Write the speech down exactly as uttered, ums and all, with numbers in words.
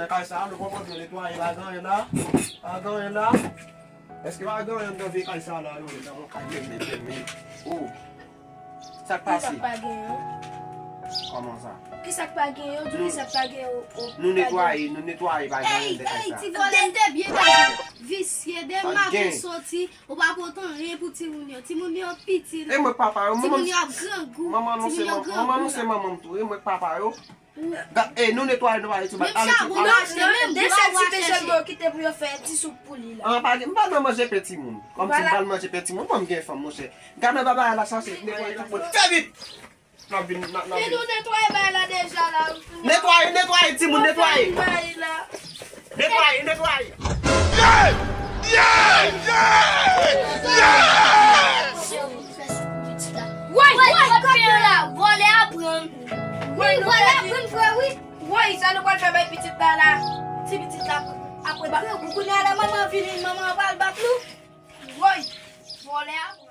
Kay sa, nou konprann yo netwaye, pa gen anyen la. Pa gen anyen la. Èske pa gen anyen anndan vye kay sa la, yo, nan yon kay menm, menm, menm, menm. Oh. Sa k pase? Kisa k pa gen yo? Kòman sa? Kisa k pa gen yo? Di kisa k pa gen yo? Nou netwaye, nou netwaye, pa gen anyen anndan kay sa. Ey, ey, ti vòlè, m te byen pase. Visye, de maten soti, ou pa pote anyen pou timoun yo. Timoun yo piti. E mwen k papa yo, timoun yo ap grangou. Manman nou se manman m tou. E mwen k papa yo. Gad, e nou netwaye, netwaye ti bal. Menm chabon nou achte, menm de sèl ti pen sèlman yo kite pou yo fè ti soup pou li la. An, pa gen, m pa nan manje pen timoun. Kòm si m pral manje pen timoun, mwen m gen fanm, monchè. Gad nan bagay la, chache netwaye tout moun. Fè vit! N ap vin, n ap, n ap vin. Men nou netwaye bagay la deja la. Netwaye, netwaye, timoun, netwaye. Netwaye, netwaye. Yeah! Yeah! Yeah! Yeah! Woy, woy, kòk yo la, vòlè a pran. Wi, vòlè a pran frè, wi. Woy, sa nou pral fè bay pitit la la? Ti pitit la, apre bat nou. Kounye a la, manman vini, manman pral bat nou. Woy, vòlè a pran.